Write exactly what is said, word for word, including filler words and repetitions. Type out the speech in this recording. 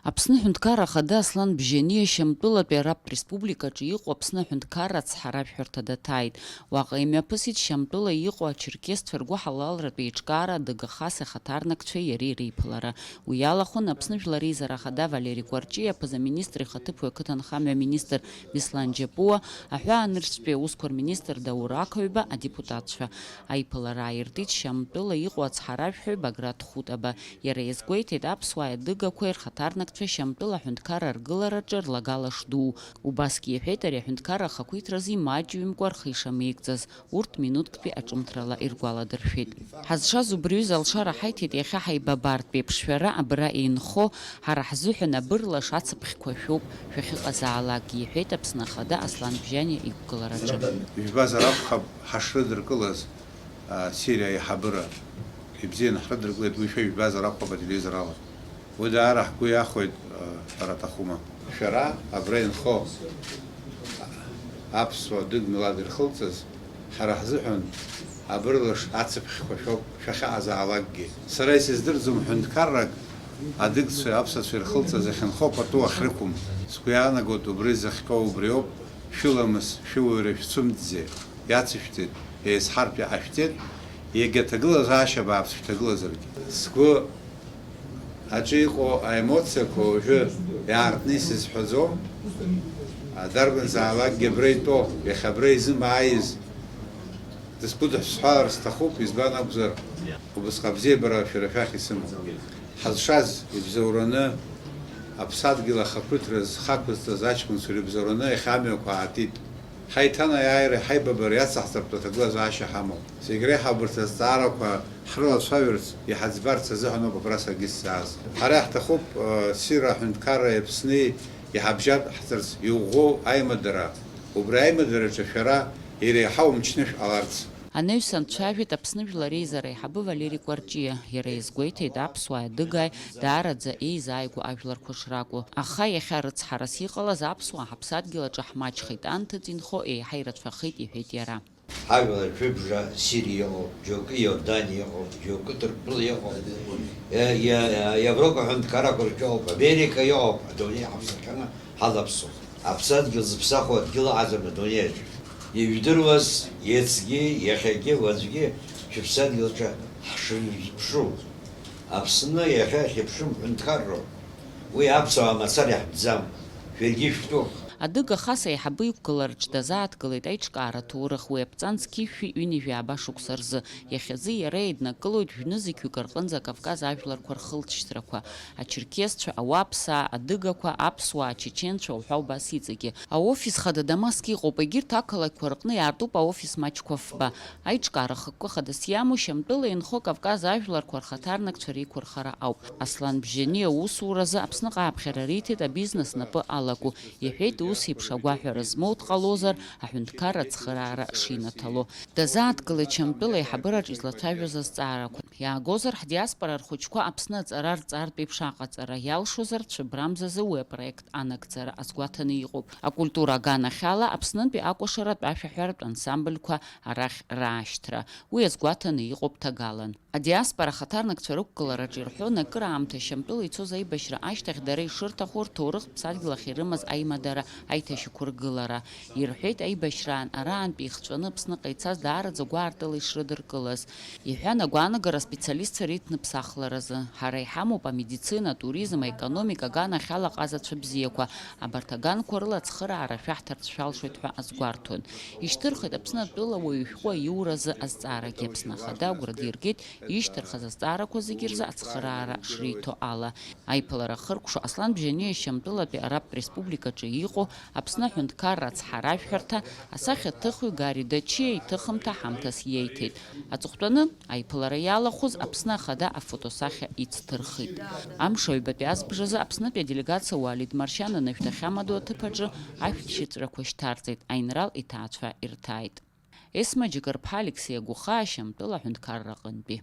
Аԥсны Аҳәынҭқарра Ахада Аслан Бжьаниа Шьамтәылатәи Арабтә Республикаҿы иҟоу Аԥсны Аҳәынҭқарра ацҳаражәҳәарҭа даҭааит. Уаҟа имҩаԥысит Шьамтәыла иҟоу ачерқьесцәа ргәыҳалалратә еиҿкаара Адыга Хас ихаҭарнакцәеи иареи реиԥылара. Уи иалахәын Аԥсны Жәлар Реизара Ахада Валери Кәарҷиа, аԥыза-министр ихаҭыԥуаҩ ақыҭанхамҩа аминистр Беслан Џьапуа, аҳәаанырцәтәи аусқәа рминистр Даур Ақаҩба, адепутатцәа. Аиԥылара ааиртит Шьамтәыла иҟоу ацҳаражәҳәаҩ Баграт Хутаба. Иара иазгәеиҭеит, аԥсуааи адыгақәеи рхаҭарнакцәа Шьамтәыла аҳәынҭқарра аргылараҿы рлагала шдуу. Убасгьы иҳәеит, ари аҳәынҭқарра ахақәиҭразы имаҷҩымкәа рхы ишамеигӡаз, урҭ минуҭктәи аҿымҭрала иргәаладыршәеит. Ҳазшаз убри аҩыза алшара ҳаиҭеит, иахьа ҳаибабартә еиԥш шәара абра инхо, ҳара ҳзыҳәан абырлаш ацыԥхьқәа шәоуп, шәахьыҟазаалакгьы, иҳәеит Аԥсны Ахада Аслан Бжьаниа иқәгылараҿы. Ижәбазар акәхап, ҳашрыдыркылаз, а, Сириа аиҳабыра. Ибзианы ҳрыдыркылеит, уи шәа ижәбазар акәхап ателевизор ала. Уи даара ҳгәы иахәеит, а, ҳәара аҭахума. Шәара абра инхо аԥсуа дык милаҭ ирхылҵыз, ҳара ҳзыҳәан абырлаш ацыԥхьқәа шәоуп, шәахьыҟазаалакгьы. Сара исыздырӡом ҳәынҭқаррак адыгцәеи аԥсацәеи ирхылҵыз ахьынхо пату ахьрықәым. Сгәы иаанагоит, убри зыхҟьо убриоуп, шәыламыс, шәыуаҩра шәцәымӡӡеит, иацышәҵеит, еизҳартә иҟашәҵеит, егьа ҭагылазаашьа бааԥс шәҭагылазаргьы. Сгәы аҿы иҟоу аемоциақәа уажәы иаартны исызҳәаӡом. Дарбанзаалакгьы абра итәоу, иахьа абра изымааиз дызқәыдҳәсҳәалар сҭахуп, избан акәзар, убысҟак абзиабара шәара шәахь исымоуп. Ҳазшаз ибзоураны, аԥсадгьыл ахақәиҭра зхақәызҵаз аҷкәынцәа рыбзоураны иахьа амҩақәа аатит. Ҳаиҭанаиааира, ҳаибабара иацаҳҵартә аҭагылазаашьа ҳамоуп. Зегь реиҳа убарҭ азҵаарақәа ҳрылацәажәарц, иҳаӡбарц азыҳәан ауп абра саргьы сзааз. Ҳара иаҳҭахуп, э, ссира аҳәынҭқарра Аԥсни иҳабжьаԥҳҵарц иӷәӷәоу аимадара. Убри аимадараҿы шәара иреиҳау мчнышә ҟаларц. Анаҩс анцәажәеит Аԥсны Жәлар Реизара аиҳабы Валери Кәарҷиа. Иара иазгәеиҭеит, аԥсуааи адыгааи даараӡа еизааигәоу ажәларқәа шракәу. Аха иахьа рыцҳарас иҟалаз аԥсуаа ҳаԥсадгьыл аҿы ҳмаҷхеит анҭыҵ инхо еиҳа ирацәахеит, иҳәеит иара. Ҳажәлар жәыбжа Сириа иҟоуп, џьоукы Иорданиа иҟоуп, џьоукы Ҭырқәтәыла иҟоуп. Е, е, е, Европа аҳәынҭқаррақәа рҿы иҟоуп, Америка иҟоуп, адунеи ҳаԥсахьаны ҳалаԥсоуп. Аԥсадгьыл зыԥсахуа адгьыл ыҟаӡам адунеи аҿы. Ижәдыруаз, иацгьы, иахьагьы, уаҵәгьы шәыԥсадгьыл аҿы ҳшыжәԥшу. Аԥсны иахьа ихьыԥшым ҳәынҭқарроуп. Уи аԥсуаа мацара иаҳтәӡам. Шәаргьы ишәтәуп. Адыга Хас аиҳабы иқәгылараҿ дазааҭгылеит аиҿкаара аҭоурых, уи аԥҵан зқьи жәшәи ҩынҩажәи ааба шықәса рзы. Иахьазы иара еиднакылоит жәнызқьҩык рҟынӡа Кавказ ажәларқәа рхылҵшьҭрақәа, ачерқьесцәа, ауаԥсаа, адыгақәа, аԥсуаа, ачеченцәа уҳәа убас иҵегьы. Аофис хада Дамаск иҟоуп, егьырҭ ақалақьқәа рҟны иаартуп аофис маҷқәа фба. Аиҿкаара ахықәкы хадас иамоу Шьамтәыла инхо Кавказ ажәларқәа рхаҭарнакцәа реиқәырхара ауп. Аслан Бжьаниа аусуразы Аԥсныҟа ааԥхьара риҭеит абизнес напы алаку. Иҳәеит, ус еиԥш агәаҳәара змоу дҟалозар, аҳәынҭқарра ацхыраара шинаҭало. Дазааҭгылеит Шьамтәыла аиҳабыраҿ излацәажәоз азҵаарақәа. Иаагозар, ҳдиаспора рхәыҷқәа Аԥсны аҵара рҵартә еиԥш аҟаҵара, иалшозар, цәыббрамзазы уи апроект анагӡара азгәаҭаны иҟоуп. Акультура аганахьала Аԥснынтәи акәашаратә ашәаҳәаратә ансамбльқәа арахь раашьҭра, уи азгәаҭаны иҟоуп ҭагалан. Адиаспора ахаҭарнакцәа рықәгылараҿы ирҳәон, акыраамҭа Шьамтәыла ицоз аибашьра ашьҭахь дара ишырҭаху рҭоурыхтә ԥсадгьыл ахь ирымаз аимадара аиҭашьақәыргылара. Ирҳәеит, аибашьраан араантәи ихҵәаны Аԥсныҟа ицаз даараӡа гәаартыла ишрыдыркылаз. Иҳәан, агәаанагара аспециалистцәа реидныԥсахларазы. Ҳара иҳамоуп амедицина, атуризм, аекономика, аганахьала аҟазацәа бзиақәа. Абарҭ аганқәа рыла ацхыраара шәаҳҭарц шәалшоит ҳәа азгәарҭон. Ишьҭырхит Аԥсны атәыла уаҩы шәҟәы аиуразы азҵаарагьы. Аԥсны Ахада агәра диргеит ишьҭырхыз азҵаарақәа зегьы рзы ацхыраара шриҭо ала. Аиԥылара ахыркәшо Аслан Бжьаниа Шьамтәылатәи Арабтә Республикаҿы иҟоу Аԥсны аҳәынҭқарра ацҳаражәҳәарҭа асахьаҭыхҩы Гари Дачиа иҭыхымҭа ҳамҭас иеиҭеит. Аҵыхәтәаны, аиԥылара иалахәыз Аԥсны Ахада афотосахьа ицҭырхит. Амш аҩбатәи азбжазы Аԥснытәи аделегациа Уалид Маршьан анышә дахьамадоу аҭыԥ аҿы ашәҭшьыҵәрақәа шьҭарҵеит, аинрал иҭаацәа ирҭааит. Есма Џьыкырԥҳа, Алексеи Агәхаа, Шьамтәыла аҳәынҭқарра аҟынтәи.